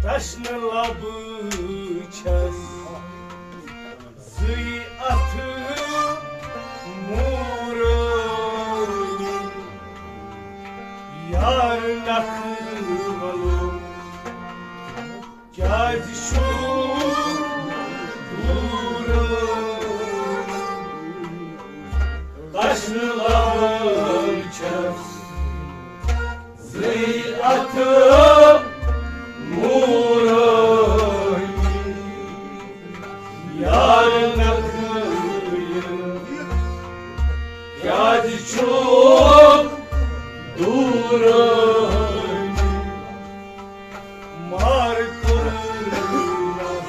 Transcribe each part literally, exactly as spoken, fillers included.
تشنہٕ لبہٕ چھَس زٕے اَتھٕ مورٲنی، یار نکھٕ وَلُن کیٛازِ چھُ دوٗر؟ تشنہٕ لبہٕ چھَس زٕے اَتھٕ مورٲنی، یار نکھٕ کیٛازِ چھُ دوٗرٲنی؟ مار کوٚرنس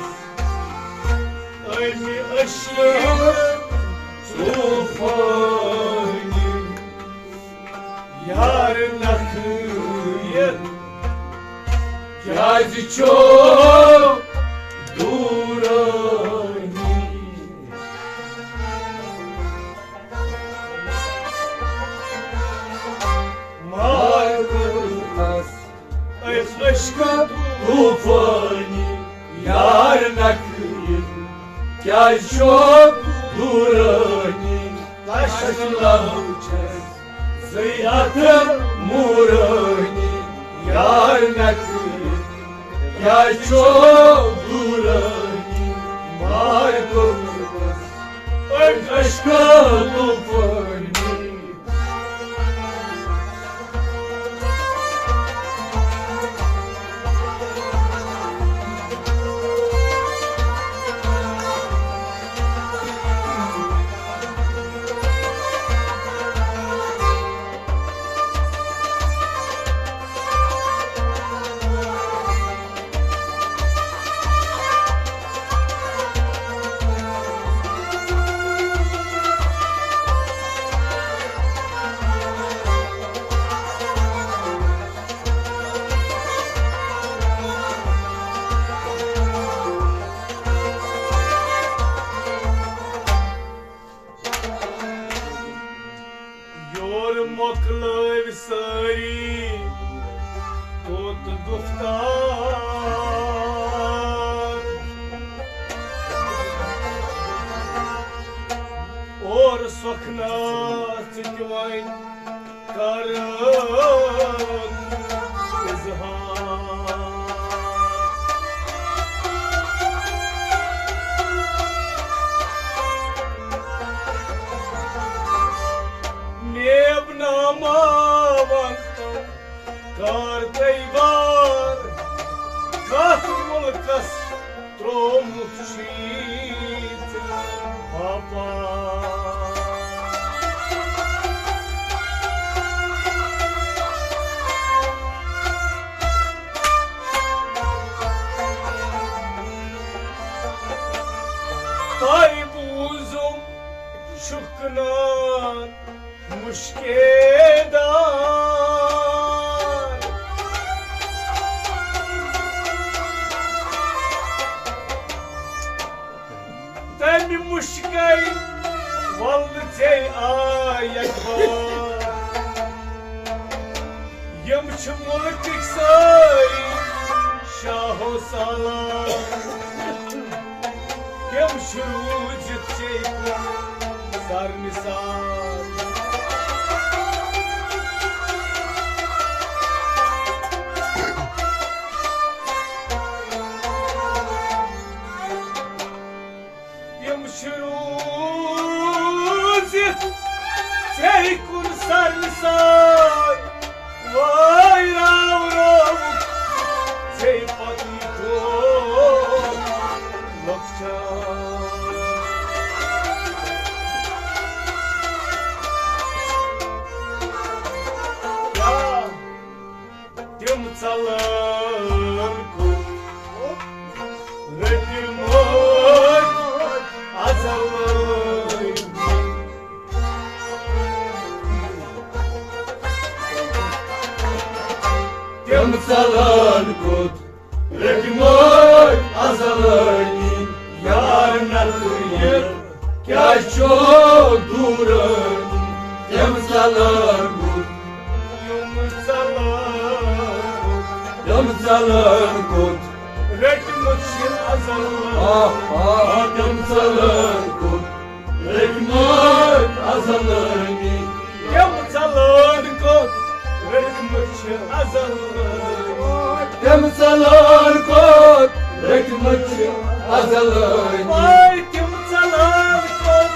أمۍ عشقہٕ طوفٲنی، یار نکھٕ یہِ کیٛازِ چھُ دوٗرٲنی؟ مار کوٚرنس أمۍ عشقہٕ طوفٲنی، یار نکھٕ یہِ کیٛازِ چھُ دوٗرٲنی؟ تشنہٕ لبہٕ چھَس زٕے اَتھٕ مورٲنی، یار نکھٕ یہِ کیٛازِ چھُ دوٗرٲنی؟ مار کوٚرنس أمۍ عشقہٕ طوفٲنی۔ یور مۄکلٲوۍ سٲری توتہٕ گُفتار، اور سۄکھناو ژٕ تہِ وۄنۍ کر اظہار۔ نیب نامہ ون کار تیوار، کتھ ملکس ترومت چھی ژےٚ باپار۔ تۄہہِ بوٗزُم شُکنان مُشکے دار۔ تمہِ مُشکے ولہٕ ژے آے اخبار۔ یِم چھِ مُلکٕکۍ سٲری شاہ و سالار۔ تِم چھِ روٗزِتھ ژے کُن سر نثار۔ تِم چھِ روٗزِتھ ژے کُن سر نثار۔ وٲے راو راوُکھ ژے پتہٕ یہِ دور لۄکچار۔ کیٛاہ تِم ژلن کُن رٔٹۍ مٲلۍ ازل۔ تِم ژلن کُن رٔٹۍ مٲلۍ ازلٲنی، یار نتہٕ یہِ کیٛازِ چھُ دوٗرٲنی؟ تِم ژلن کُن، تِم ژلن کُن رٔٹمٕژ چھِ ازل۔ آہ، آہ۔ آدم ژلن کوٚت رٔٹمٕژ ازلٲنی۔ تِم ژلن کوٚت رٔٹمٕژ چھِ ازلٲنی۔ تِم ژلن کوٚت رٔٹمٕژ چھِ ازلٲنی۔ آے تِم ژلن کوٚت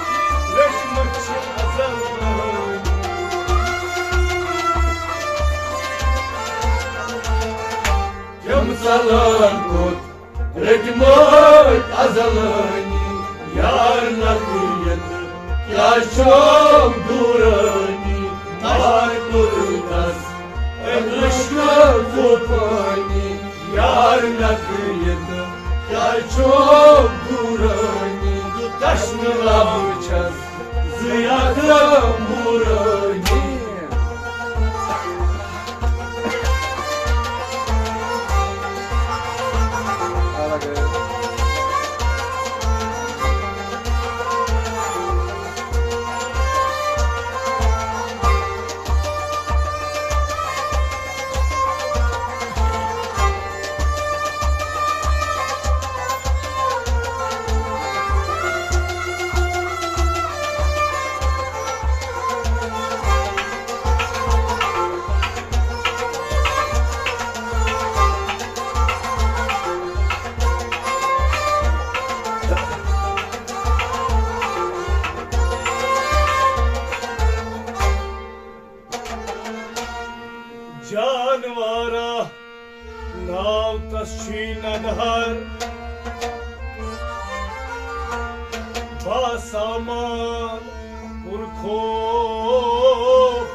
رٔٹمٕژ چھِ ازلٲنی۔ تِم ژلن کوٚت رٔٹۍ مٲلۍ ازلٲنی، یار نقیت کیٛاہ چھو دوٗرٲنی، مار کوٚرُن تس أمۍ عشقہٕ طوفٲنی، یار نقیت کیٛاہ چھو دوٗرٲنی، تشنہٕ لبہٕ چھس زٕ یتھ مورٲنی۔ جانوارا ناو تس چھی ندہر، باسامان پُر خوف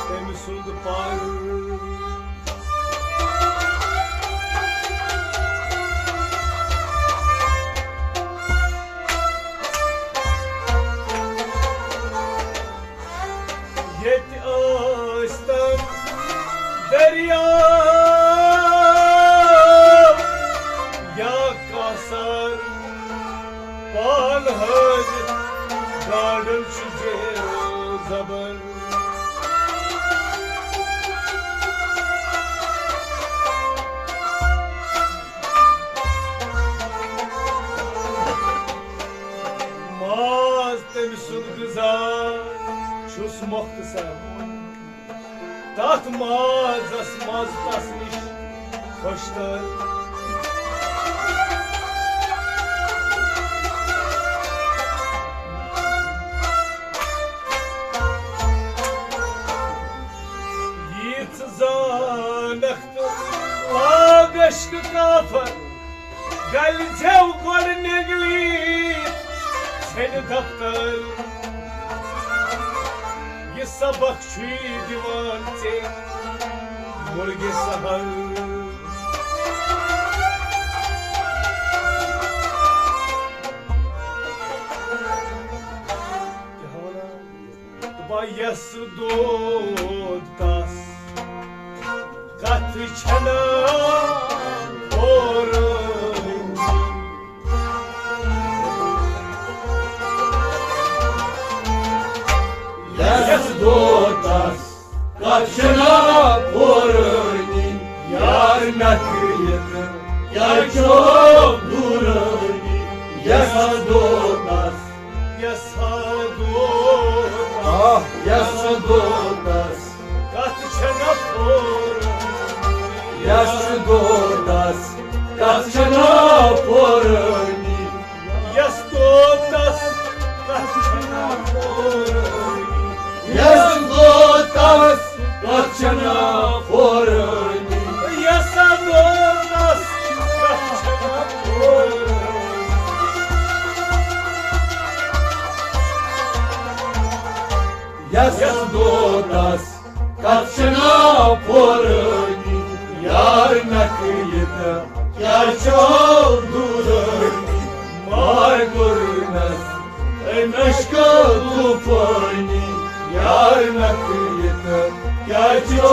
تٔمۍ سُنٛد پر۔ ییٚتہِ ٲسۍ تن دٔریاو یا کاسر، پان ہٲوِتھ گاڈن چھُ زیر و زبر۔ ماز تٔمۍ سُنٛد غذا چھُس مۄختصر۔ تتھ مازس مزٕ تس نِش خۄش تر۔ ییٖژ زانکھ تہٕ لاگ عشقہٕ کافر۔ گلہِ زٮ۪و گۄڈٕ نٮ۪نٛگلی ژھیٚنہِ دفتر۔ یہِ سبق چھُے دِوان ژےٚ مرگہِ سحر۔ کیٛاہ وَنان؟ دپان یس دود تس کتھ چھنہٕ اورٕ۔ یس دود تس کتھ چھنہٕ اورٕ۔ یار نکھٕ یتھ کیٛاہ چھو دوٗرٲنی۔ یس دود تس یس دود آہ۔ یس دود تس کتھ چھنہٕ پورٲنی۔ یس دود تس کتھ چھنہٕ پورٲنی۔ یس دود تس کتھ چھنہٕ پورٲنی۔ یس دود تس کتھ چھنہٕ پورٲنی۔ یس دود تس کتھ چھنہٕ پورٲنی۔ یس دود تس کتھ چھنہٕ پورٲنی۔ یار نکھٕ یتھ کیٛاہ چھو دوٗرٲنی۔ مار کوٚرنس أمۍ عشقہٕ طوفٲنی۔ یار نکھٕ یتھ کیٛاہ چھو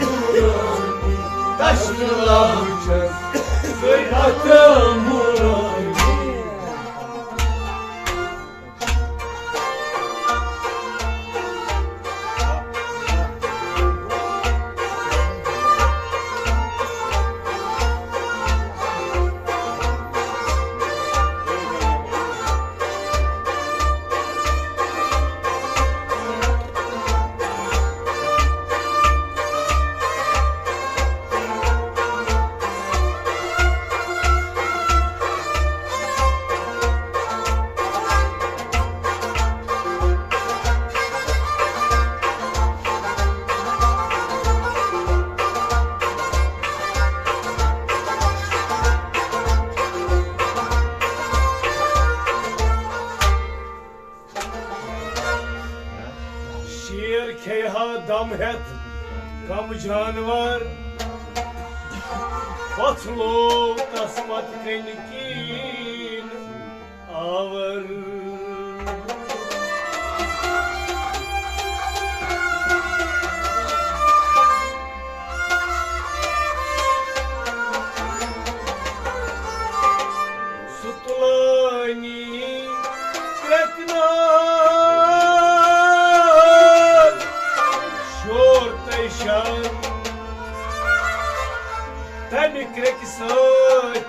دوٗرٲنی۔ تشنہٕ لبہٕ چھس زٕ یتھ مورٲنی۔ ہٮ۪تھ کم جانور، پۄژھ لوو تس پتہٕ کنہِ کِنۍ آور۔ سُہ تُلٲنی کرٛٮ۪کنار شور تہٕ شر، تَمہِ کرٛٮ۪کہِ سۭتۍ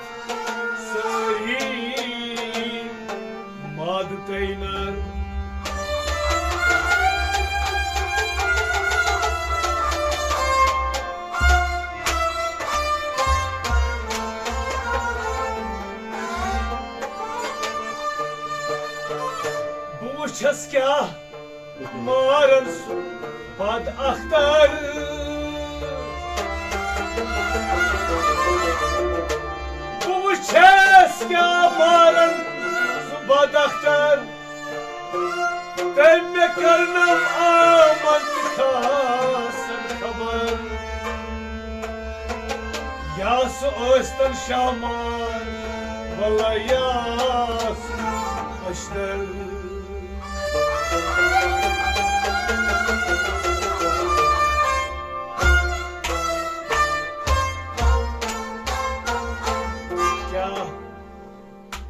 سٲری مادٕ تہٕ نر۔ بہٕ وٕچھس کیٛاہ مارن سُہ بد اختر۔ بہٕ وٕچھس کیٛاہ مارن سُہ بد اختر۔ تٔمۍ مےٚ کرنم آمن تہٕ خاصن خبر۔ یا سُہ ٲسۍتن شاہ مار، ولا یا سُہ اشتر۔ کیٛاہ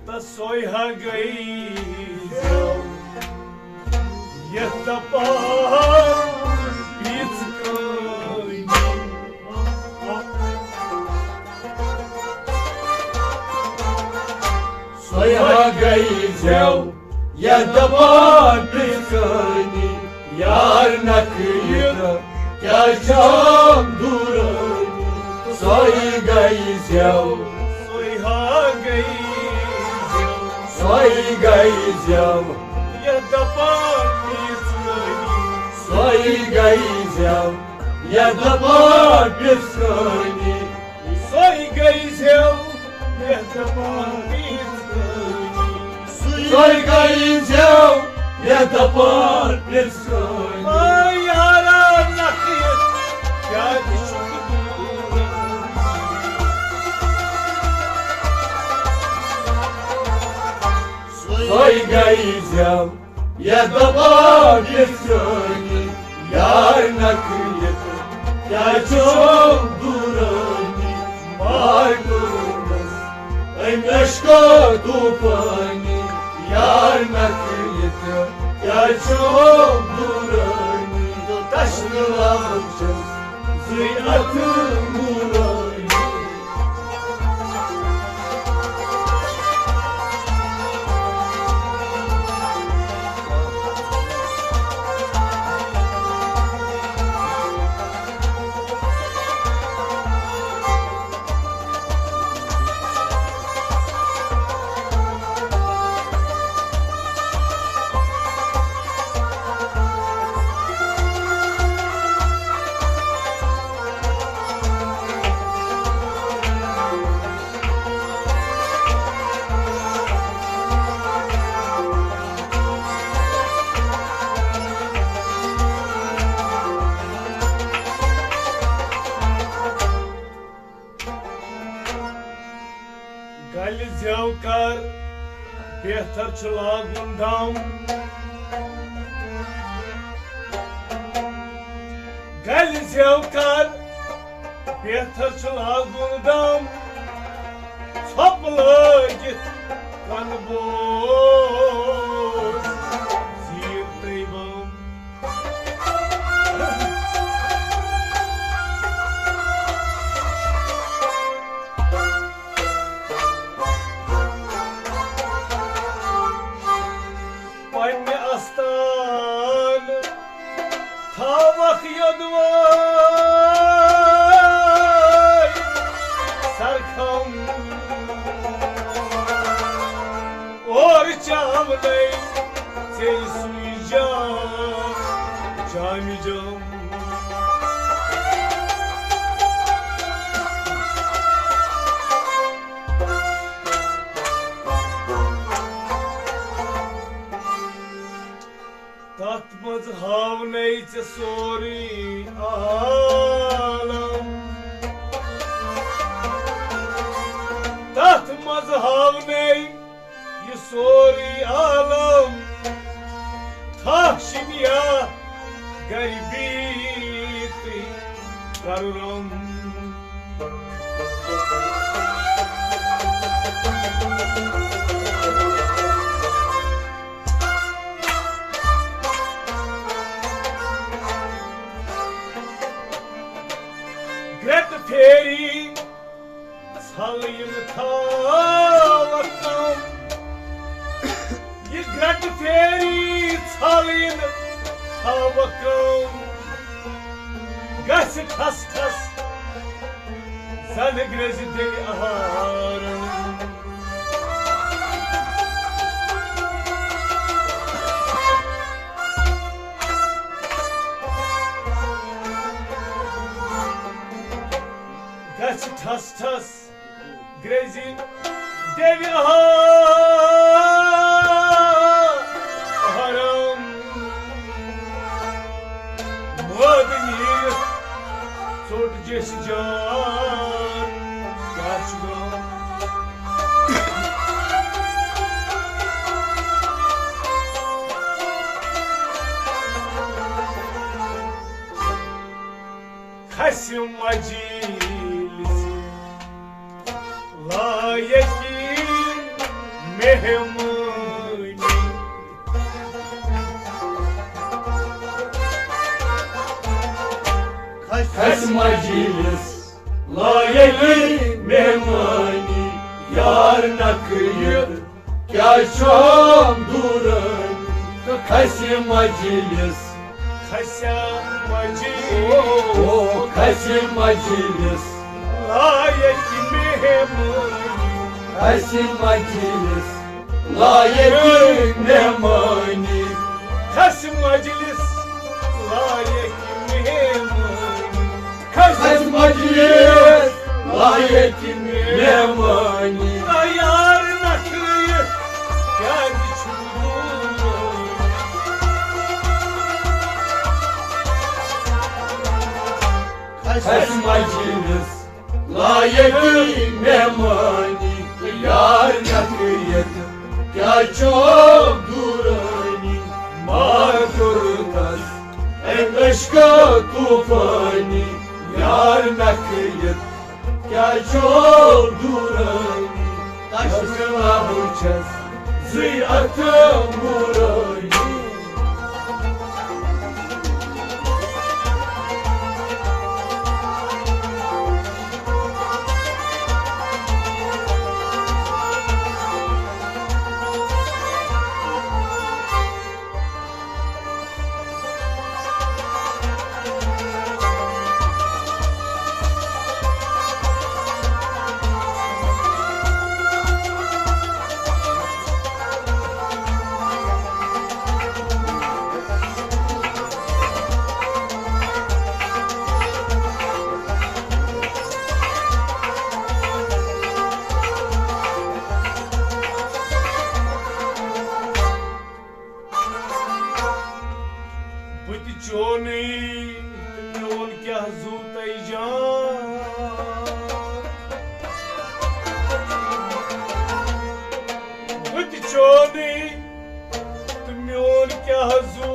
تہٕ سۄے ہا گٔے زٮ۪و، یَتھ دَپان پیٖژ کٲنی۔ سۄے ہا گٔے زٮ۪و، یَتھ دَپان پیٖژ کٲنی۔ یار نکھٕ یہِ تہٕ کیٛاہ چھَم دوٗرٲنی؟ سۄے گٔے زٮ۪و۔ سۄے ہا گٔے زٮ۪و۔ سۄے گٔے زٮ۪و۔ یَتھ دَپان پیٖژ کٲنی۔ سۄے گٔے زٮ۪و۔ یَتھ دَپان پیٖژ کٲنی۔ سۄے گٔے زٮ۪و، یَتھ دَپان پیٖژ کٲنی۔ سۄے گٔے زٮ۪و، یَتھ دَپان پیٖژ کٲنی۔ آے یارا نکھٕ یہِ تہٕ کیٛازِ چھُکھ دوٗر؟ سۄے گٔے زٮ۪و، یَتھ دَپان پیٖژ کٲنی۔ یار نکھٕ یہِ تہٕ کیٛازِ چھَم دوٗرٲنی؟ ماے کوٚرمَس أمۍ عشقو طوٗفٲنی۔ یار نکھٕ یہِ تہٕ کیٛازِ چھَم دوٗرٲنی؟ تَشنہٕ لبہٕ چھَس زٕے اَتھٕ موٗرٲنی۔ گلہِ زٮ۪و کر، بہتر چھُ لاگُن دم۔ گلہِ زٮ۪و کر، بہتر چھُ لاگُن دم۔ ژھۄپہٕ لٲگِتھ کنہٕ بوز زیٖر تہٕ بم۔ پننہِ استان تھاوکھ یوٚدوَے سرخم۔ اور چاولے ژےٚ سُے جام، جامِ جام۔ تتھ منٛز ہاونَے ژےٚ سورُے۔ ہاونَے یہِ سورُے عالم، تھاہ شِنیا گرِ بِہِتٕے کرُرم۔ گرٛٮ۪ٹہٕ پھیری ژھلہٕ یِنہٕ تھاوَکھ کم۔ یہِ گرٛٮ۪ٹہٕ پھیری ژھلہٕ یِنہٕ تھاوَکھ کم۔ گژھِ ٹھس ٹھس زَنہٕ گرٛزِ دِلہِ اہارم۔ گژھِ ٹھس ٹھس گرٛزِ دِلہِ اہارم۔ مٲدٕ نیٖرِتھ ژوٚٹ جیٚسہِ جان، کیٛاہ چھُ غم؟ کھسہِ مجلس لایقی مہمانی۔ کھسہِ مجلس لایقی مہمانی، یار نکھٕ یِتھ کیٛازِ چھُم دوٗرٲنی؟ تہٕ کھسہِ مجلس، کھسہِ مجلس، او، کھسہِ مجلس لایقی مہمانی۔ کھسہِ مجلس لایقی مہمانی۔ کھسہِ مجلس لایقی مہمانی۔ کھسہِ مجلس لایقی مہمانی۔ آ یار نکھٕ یِتھ کیٛازِ چھُم دوٗرٲنی؟ کھسہِ مجلس لایقی مہمانی، یار نکھٕ یِتھ کیٛازِ چھُم دوٗرٲنی؟ مار کوٚرُتھس أمۍ عشقہٕ طوفانی، یار نکھٕ یِتھ کیٛازِ چھُم دوٗرٲنی؟ تشکیلہ بہٕ چھَس زٕے اَتھٕ موٗرٲنی۔ بہٕ تہِ چونُے، میون کیٛاہ زُو تۄہہِ جان؟ بہٕ تہِ چونُے، تہٕ میون کیٛاہ زُو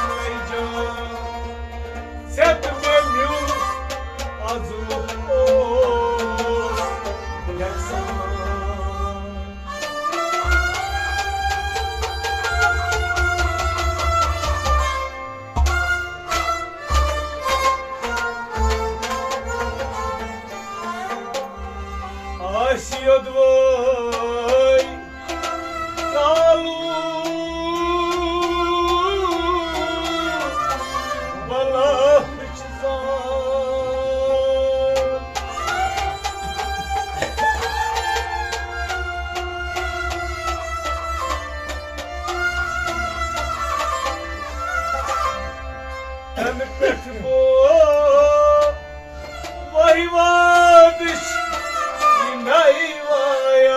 تۄہہِ جان؟ ژےٚ تہٕ مےٚ میون عزم اوس یکسان۔ آسہِ یوٚدوَے تعلق بلاہٕچ زان۔ تَنہٕ پٮ۪ٹھ گوٚو وۄنۍ وادٕچ یہِ نَے وایان۔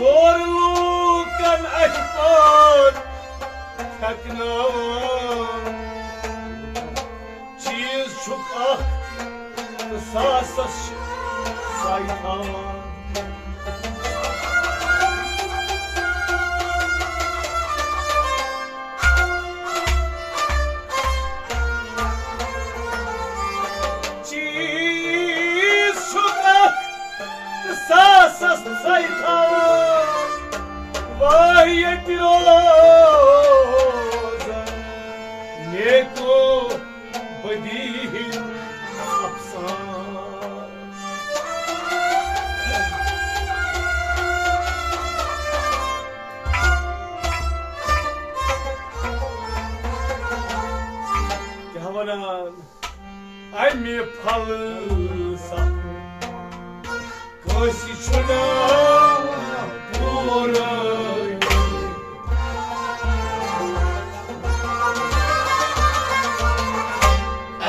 اور لوٗکن اَتھِ پان تھٮ۪کناوان۔ چیٖز چھُکھ اکھ تہٕ ساسس چھِ سَے تھاوان۔ چیٖز چھُکھ اکھ تہٕ ساسس سَے تھاوان۔ واہ ییٚتہِ روزن نیکو بدی ہٕنٛدۍ افسانہٕ۔ کیٛاہ وَنان اَمہِ فلسفہٕ؟ کٲنٛسہِ چھُنہٕ پوٗرٕ۔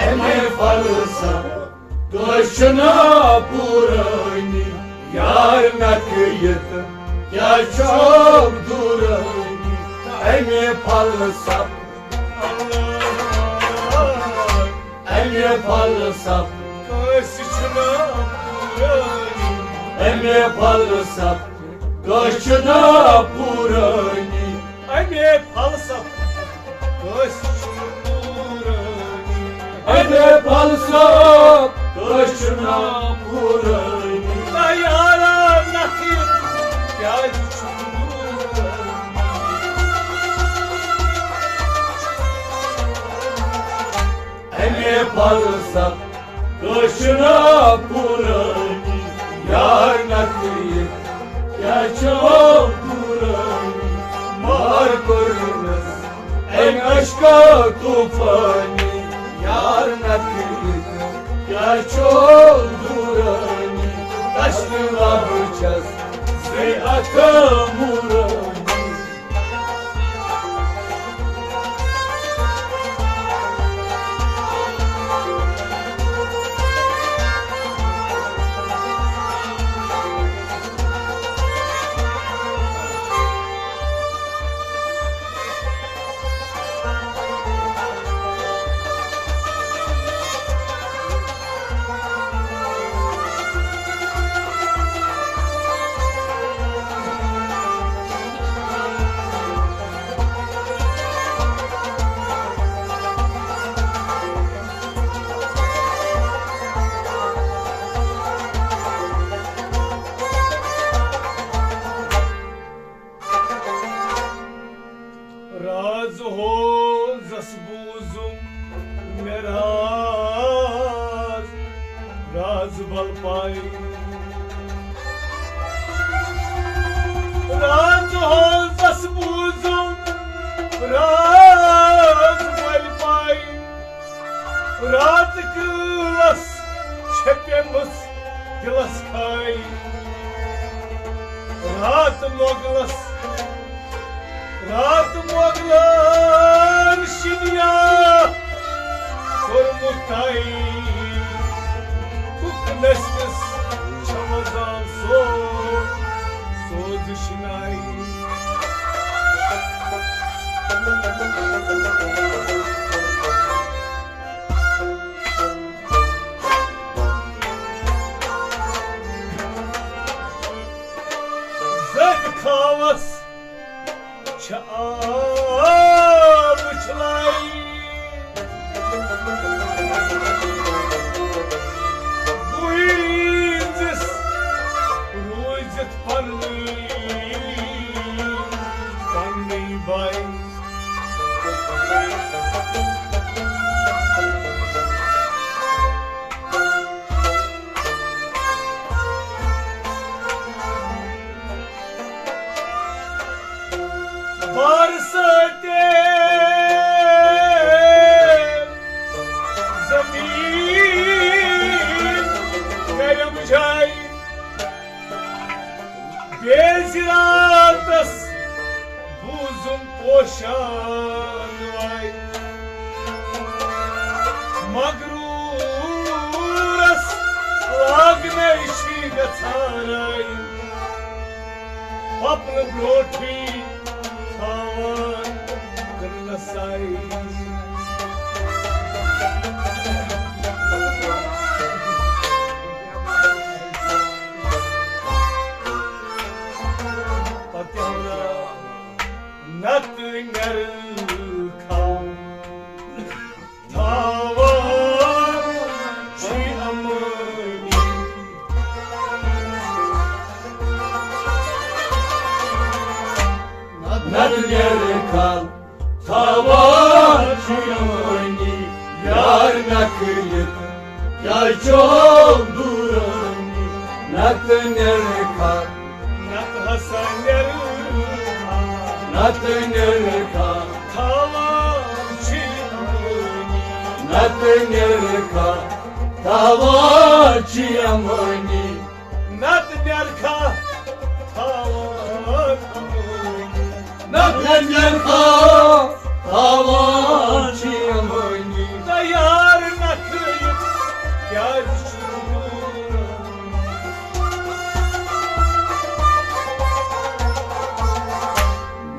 اَمہِ فلسفہٕ کٲنٛسہِ چھُنہٕ پوٗرٲنی۔ یار نکھٕ یہِ تہٕ کیٛاہ چھُکھ دوٗرٲنی؟ اَمہِ فلسفہٕ اَمہِ فلسفہٕ کٲنٛسہِ چھُنہٕ پوٗرٲنی۔ اَمہِ فلسفہٕ کٲنٛسہِ چھُنہٕ پوٗرٲنی۔ اَمہِ فلسفہٕ کٲنٛسہِ چھُنہٕ پوٗرٲنی۔ اَمہِ فلسفہٕ کٲنٛسہِ چھُنہٕ پوٗرٲنی۔ تیارا نکھٕ کیٛازِ چھُکھ دوٗرٲنی؟ اَمے فلسفہٕ کٲشرا پُرٲنی یار نقلی کیٛاہ چھو پُرٲنی؟ مار کوٚرنس أمۍ اشکو طوفانی یار نقلی کیٛاہ چھو دوٗرٲنی؟ تشنہٕ لبہٕ چھس زٕے اکھ مُرٲنی۔ راز ہوزس بوٗزُم مےٚ راز، راز بل پاے۔ راز ہوزس بوٗزُم راز بل پاے۔ رات کٲلس چھپیمٕژ دِلس کھاے۔ رات مۄغلس، رات مۄغلن شِنیا کوٚرمُت طے۔ کُک نٔسِتس چھمزان سوز، سوز شِناے۔ زٔدۍ کھاوس چھِ آب وٕچھلایہِ۔ گُہِنٛزِس روٗزِتھ پننُے، پننُے بایہِ۔ بار سۭتۍ زٔمیٖن کَرٮ۪م جاے۔ بے زِراتس بوٗزُم پوشان وَے۔ مغروٗرس لاگنے چھُے گژھان راے۔ اپنہٕ برونٹھٕے تھاوان کٕننَس سَے۔ پتہٕ کیٛاہ وَنان؟ نتہٕ نیرٕ کھاو۔ تھاوان چھُے امٲنی۔ نتہٕ نیرٕ کھاو، تھاوان چھُے امٲنی۔ یار نکھٕ یِتھ کیٛازِ چھو دوٗرٲنی؟ نتہٕ نیرٕ کھاو، نتہٕ ہسا نیرٕ کھاو۔ نتہٕ نیرٕ کھاو، تھاوان چھِ امٲنی۔ نتہٕ نیرٕ کھاو، تھاوان چھِ امٲنی۔ نتہٕ نیرٕ کھاو، تھاوان امٲنی۔ نتہٕ نیرٕ کھاو، تھاوان چھِ امٲنی۔ تیار نکھٕ یِتھ کیٛازِ چھُ دوٗر؟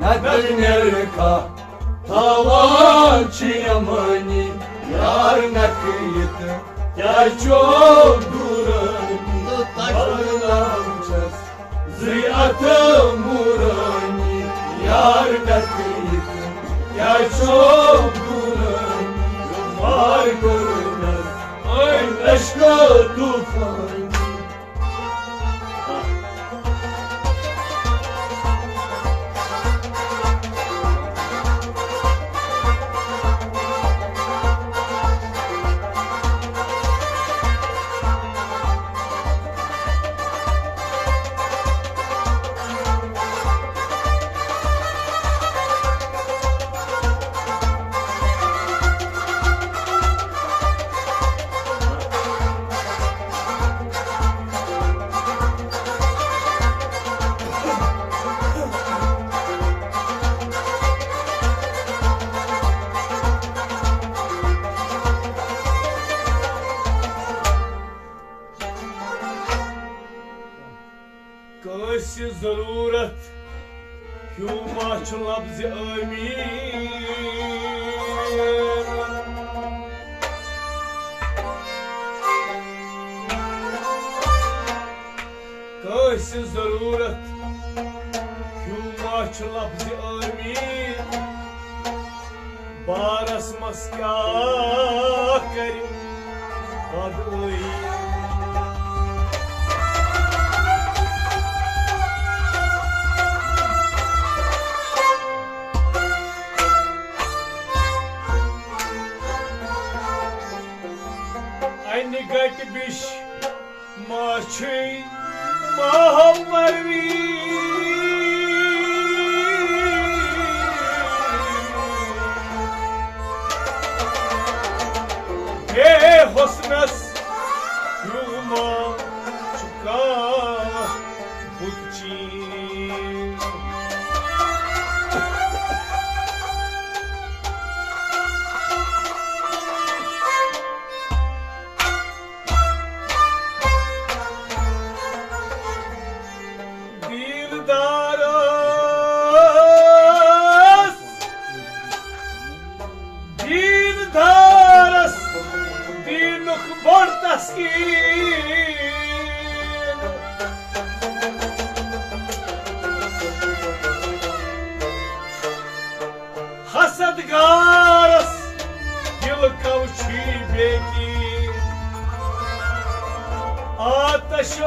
نتہٕ نیرٕ کھاو، تھاوان چھِ امٲنی۔ یار نکھٕ یِتھ کیٛازِ چھو دوٗرٲنی؟ بلام چھس زٕے اتھٕ مورٲنی۔ یار نکھٕ یِتھ کیٛازِ چھو دوٗرٲنی؟ مار کوٚرنس أمۍ عشقہٕ طوفٲنی۔ کٲنٛسہِ ضروٗرت ہیوٗ ما چھُ لفظِ آمیٖن؟ کٲنٛسہِ ضروٗرت ہیوٗ ما چھُ لفظِ آمیٖن؟ بارس منٛز کیٛاہ کرِ بدٲیی؟ انہِ گٹہِ بِش ما چھُے ماہ پروین؟ بے حسنس ہیوٗ ما چھُ کانٛہہ بُت چین؟ دیندارس، دیندارس دیٖنُک بوٚڑ تسکیٖن۔ حسد گارس دِل کو چھی بے کی، آتش و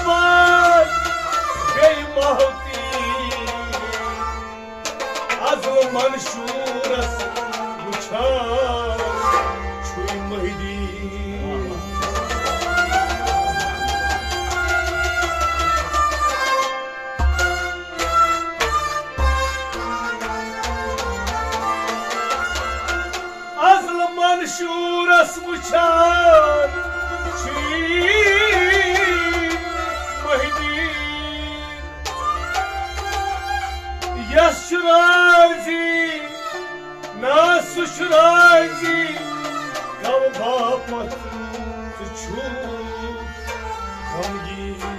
باد بے محتی۔ ازل منشورس وچھان چھوئی مہدی۔ ازل منشورس وچھان چھوئی مہدی۔ یس چھُ راضی نا سُہ چھُ راضی، غم باپتھ ژٕ چھُکھ غمگیٖن۔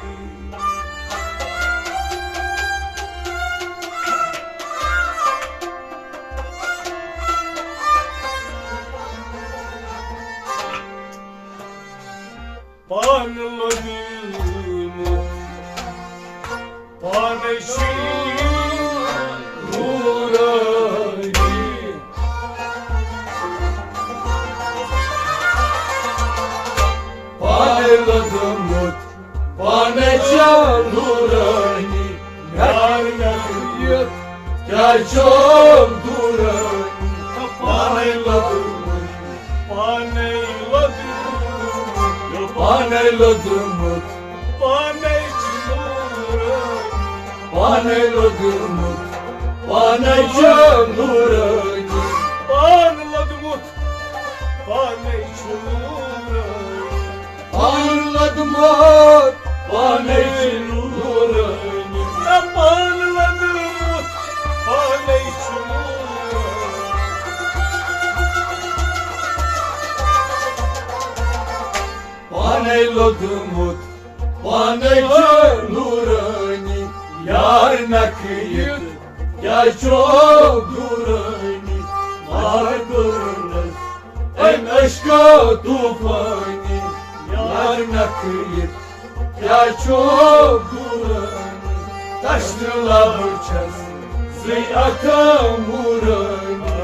نورانی۔ پانے لوٚدمُت، پانے چھا نورانی، یار نکھٕ یِتھ کیٛاہ چھو دورانی۔ پانے لوٚدمُت، پانے لوٚدمُت، پانے لوٚدمُت، پانے چھُ نورانی۔ پانے لوٚدمُت، پانے چھا نورانی۔ پان لوٚدمُت، پانے چھُ نورانی۔ پان لوٚدمُت، پانے چھُ نورانی۔ نہ پان لوٚدمُت، پانے چھُ نورانی۔ پانے لوٚدمُت، پانے چھُ نورانی، یار نکھٕ یِتھ کیٛاہ چھو دورانی۔ مار کوٚرنس أمۍ عشقو طوفانی، یار نکھٕ یِتھ کیٛاہ چھو دورانی۔ تشنہٕ لبہٕ چھس زٕے اتھٕ مورانی۔